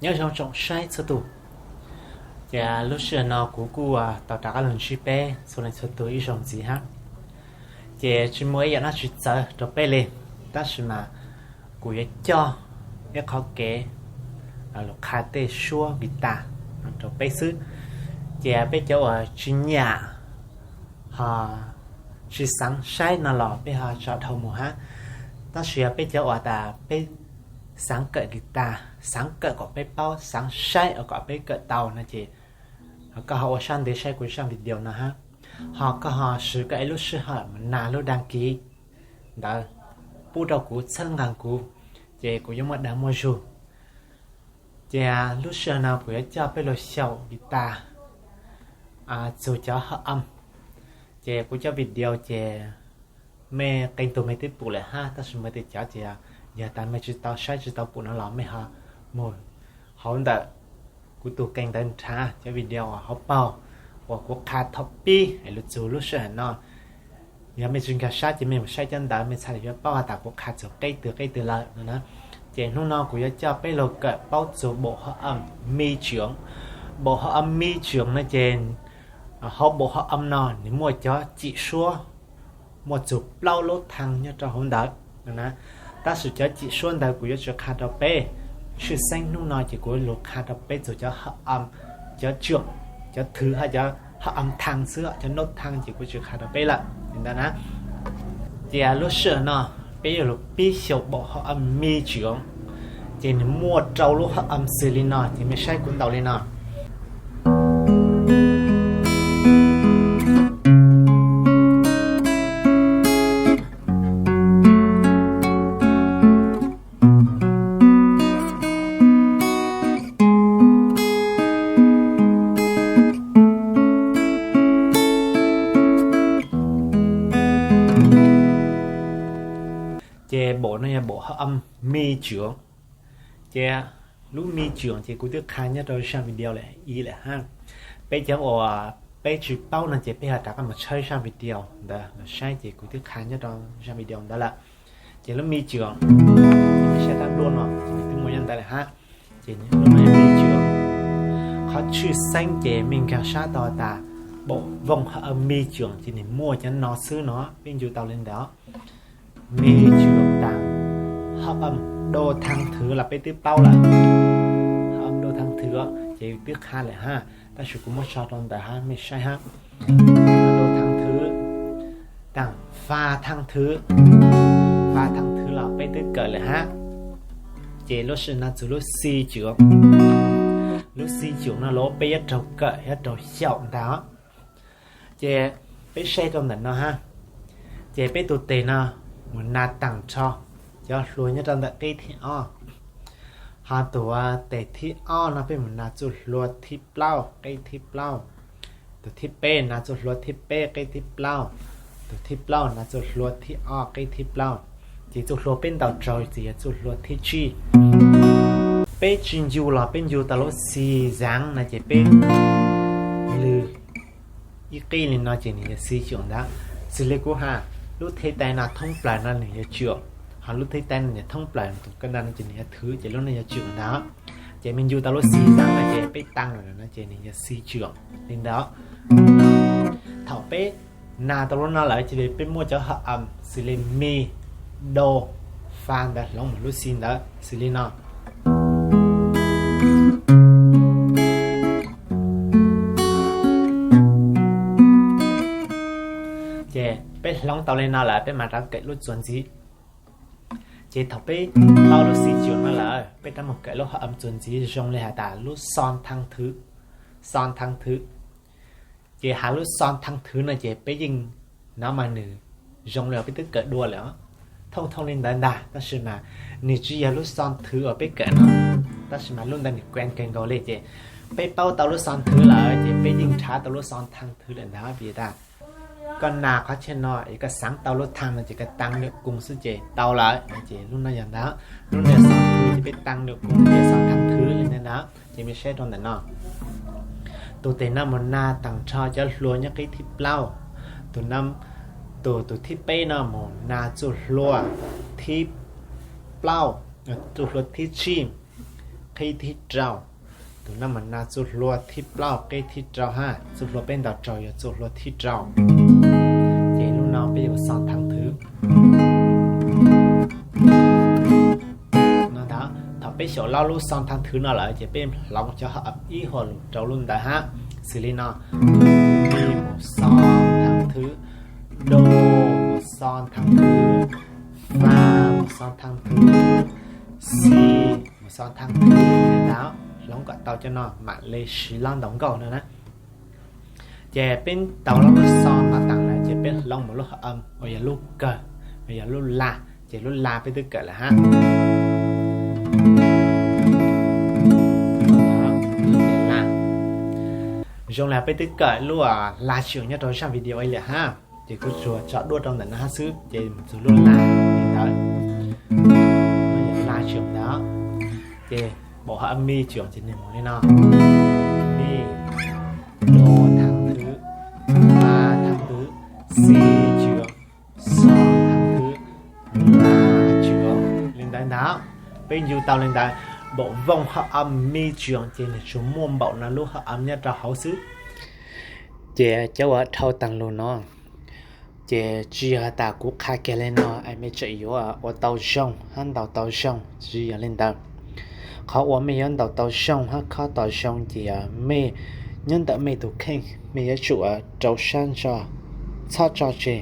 Nyob zoo tsoom saib txhua tus, ces lub sij hawm no kuv kuj tau rov qab los ntsib peb txhua leej txhua tus ib zaug ntxiv hab. Ces tsis muaj ib yam dab tsi txawv rau peb li, tab sis mas kuv yuav coj ib qhov kev los qha tej suab guitar rau peb xwb. Ces peb cov uas tsis nyiam ho tsis xaav saib no los peb ho tso dhau mus hab. Tab sis peb cov uas tas peb xaav kawm guitar, xaav kawm kom peb paub, xaav saib ua kom peb kawm tau no ces koj ho ua sab ntev saib kuv zaj video no hab, ho koj ho swv koj ib lub sij hawm mus nas lub dag kiv ntawd pub rau kuv txhawb nqa kuv, ces kuv yuav muaj dag muaj zug. Ces lub sij hawm no kuv yuav coj peb lug xyaum guitar txug cov hợp âm. Ces kuv cov video ces mej qee tug mej twb pum lawm hab, tab sis muaj tej cov ces yog tas mej tsis tau saib tsis tau pum no los mej ho mus hauv ntawm kuv tug kênh ntawd nrhav cov video uas hauv paug uas kuv qha thaum pib es lug txug lub sij hawm no. Yog mej tsis nkag sab ces mej mus saib cov ntawd mej txhaj le yuav paub has tas kuv qha txug qeb twg qeb twg lawm no na. Ces hnub no kuv yuav coj peb lug kawm paub txug bộ hợp âm mi trưởng. Bộ hợp âm mi trưởng no ces hauv bộ hợp âm no nws muaj cov cim suab, muaj txug plaub lub thang nyob rau hauv ntawd no na. Tab sis cov cim suab ntawd kuv yuav tsis qha rau peb, tshwj xeeb hnub no ces kuv lug qha rau peb txug cov hợp âm, cov trưởng, cov thứ hab cov hợp âm thang xwb, cov nốt thang ces kuv tsis qha rau peb lawm li ntawd na. Ces lub sij hawm no peb yuav lug pib xyaum bộ hợp âm mi trưởng, ces nws muaj rau lub hợp âm xws li no, ces mej saib kuv ntaus li no. Ces bộ no yog bộ hợp âm mi trưởng. Ces lub mi trưởng ces kuv twb qha nyob rau zaj video lawm ib lawm hab. Peb cov uas peb tsis paub no ces peb ho rov qab mus tshawb zaj video ntawd los saib, ces kuv twb qha nyob rau zaj video ntawd lawm. Ces lub mi trưởng, ces mej saib tab duab no ces nws twb muaj nyob ntawd lawm hab. Ces lub mi trưởng, qhov tshwj xeeb ces mej nkag sab tau tas bộ vòng hợp âm mi trưởng ces nws muaj cov no xwb no, peb ncu tau li ntawd. Mi trưởng tang, hợp âm đô thang thứ los peb twb paub lawm. Hợp âm đô thang thứ ces twb qha lawm hab, tab sis kuv muab tso rau ntawd hab mej saib hab. Đô thang thứ, tang fa thang thứ, fa thang thứ los peb twb kawm lawm hab. Ces lub sij hawm no txug lub si trưởng. Lub si trưởng no los peb yuav raug kawm yuav raug xyaum ntag. Ces peb saib rau ntawm no hab. Ces peb tug tes no mus nas taag nrho cov hlua nyob rau ntawm qeb thib ob. Ho tug tes thib ob no peb mus nas txuj hlua thib plaub, qeb thib plaub. Tug thib peb nas txuj hlua thib peb, qeb thib plaub. Tug thib plaub nas txuj hlua thib ob, qeb thib plaub. Ces txuj hlua peb ntaus raug ces yog txuj hlua thib tsib. Peb tsis ncu los peb ncu tau lub si zaav no ces peb lwg ib qib li no ces nws yog si trưởng ntawd. Xws li kuv has, lub thib tais no thoob plaws no nws yog trưởng, ho lub thib tais no nws thoob plaws tus ko na no ces nws yog thứ, ces lub no yog trưởng ntawd. Ces mej ncu tau lub si zaav no ces peb taag lawm no ces nws yog si trưởng li ntawd. Thaum peb nas tau lub no lawm ces peb muaj cov hợp âm xws li mi, đô, fa ntawd hloov mus lub si ntawd xws li no. Ces peb hloov tau li no lawm peb mam rov kawm lub txuas ntxiv. Ces thaum peb paub lub si trưởng no lawm peb rov mus kawm lub hợp âm txuas ntxiv zoo li has tas lub son thang thứ, son thang thứ. Ces has lub son thang thứ no ces peb yeej, no mas nws zoo li uas peb twb kawm dua lawm, thooj thooj li ntawd ntag, tab sis mas nws tsis yog lub son thứ uas peb kawm no, tab sis mas lub ntawd nws quen kawg nkaus li. Ces peb paub tau lub son thứ lawm ces peb yeej nrhav tau lub son thang thứ lawm ntag, vim tas koj nas qhov chaw no es koj xaav tau lub thang no ces koj taag nws koog xwb ces tau lawm. Ces lub no yog ntawd, lub no yog son thứ ces peb taag nws koog ces son thang thứ li ntawd ntag. Ces mej saib rau ntawm no, tus tes no mus nas taag nrho cov hlua nyob qib thib plaub, tus, tus, tus thib peb no mus nas txuj hlua thib plaub, txuj hlua thib tsib, qeb thib rau. Tus nab mas na txuj hlua thib plaub qeb thib rau ha, txuj hlua peb ntaus raug yog txuj hlua thib rau. Ces lub no peb yuav xo thaj thwv no ntag. Thaum peb xyaum loj lub xo thaj thwv no lawm ces peb hloov cov hom ib hom lus rau lub ntawd hab. Xws li no, mi mus xo thaj thwv, do mus xo thaj thwv, fa mus xo thaj thwv, xi mus xo thaj thwv. Ntawd hloov kom tau cov no mam li siv lab ntaus nkauj no na. Ces peb tau lub xo no tas lawm ces peb hloov mus lub hom uas yog lub kawg, uas yog lub la. Ces lub la peb twb kawm lawm hab. Zoo li peb twb kawm lub la tsis nyob rau zaj video ib lawm hab. Ces kuv tsuas tso duab rau ntawm no hab xwb ces mus txug lub la li ntawd. Lub la tsis ntawd. Ces npaum hom mi tsis ces nws mus li no, mi, do thaj thwv, fa thaj thwv, xi tsis, xo thaj thwv, la tsis. Li ntawd ntag. Peb ncu tau li ntawd, npaum vooj hom mi tsis ces nws tsuas muaj npaum no lub hom nyob rau hauv xwb. Ces cov uas dhau taag lug no ces tsis yog has tas kuv qha kiag li no es mej tseem yuav ua tau zoo hab ntaus tau zoo, tsis yog li ntawd. Qhov uas mej yuav ntaus tau zoo hab khob tau zoo ces yog mej nyob ntawm mej tug kheej mej yuav tsum rau sab ntso, txhob tso tseg.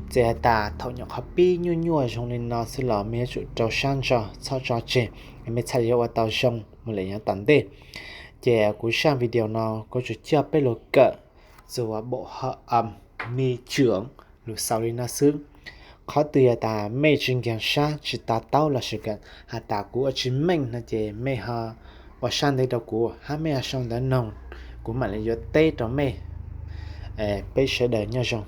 Txawm has tas thaum nyuam qhov pib nyuaj nyuaj zoo li no xwb los mej yuav tsum rau sab ntso txhob tso tseg, mej txhaj yuav ua tau zoo mus lawm yav tom ntej. Ces kuv zaj video no kuv tsuas coj peb lug kawm txug npaum hom mi tsis lug xaus li no xwb. Qhov twg yog tas mej tsis nkaag sab tsis to taub lossis has tas kuv ua tsis meej no ces mej ho ua sab ntev rau kuv hab mej ho sau ntawv noog, kuv mam li yuav teb rau mej. Peb sawv daws nyob zoo.